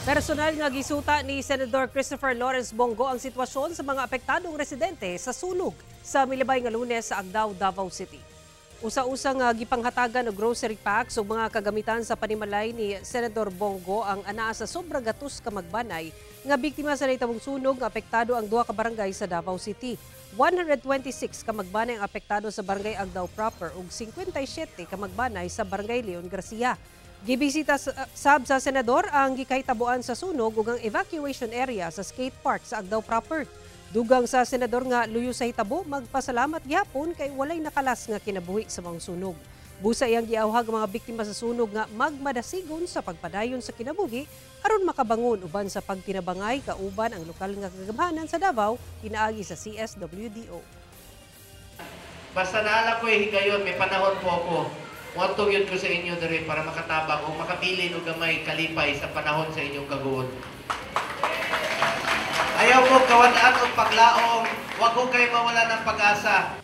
Personal nga gisuta ni Senador Christopher Lawrence Bong Go ang sitwasyon sa mga apektadong residente sa sunog sa milabay nga Lunes sa Agdao, Davao City. Usa-usa nga gipanghatagan og grocery packs ug mga kagamitan sa panimalay ni Senador Bong Go ang anaa sa sobra gatos ka magbanay nga biktima sa nahitabong sunog nga apektado ang duha ka barangay sa Davao City. 126 ka magbanay ang apektado sa Barangay Agdao proper ug 57 ka magbanay sa Barangay Leon Garcia. Gibisita sab sa senador ang gikahitabuan sa sunog ug ang evacuation area sa skate park sa Agdao proper. Dugang sa senador nga luyo sa hitabo, magpasalamat gihapon kay walay nakalas nga kinabuhi sa mga sunog. Busa iyang giawhag ang mga biktima sa sunog nga magmadasigon sa pagpadayon sa kinabuhi aron makabangon uban sa pagtinabangay kauban ang lokal nga kagamhanan sa Davao pinaagi sa CSWDO. Basta naa ko'y higayon, may panahon po ako. Muadto gyud ko sa inyo diri para makatabang o makabilin og gamay kalipay sa panahon sa inyong kaguol. Ayaw ko kawad-an og paglaom, wag ko kayo mawala ng pag-asa.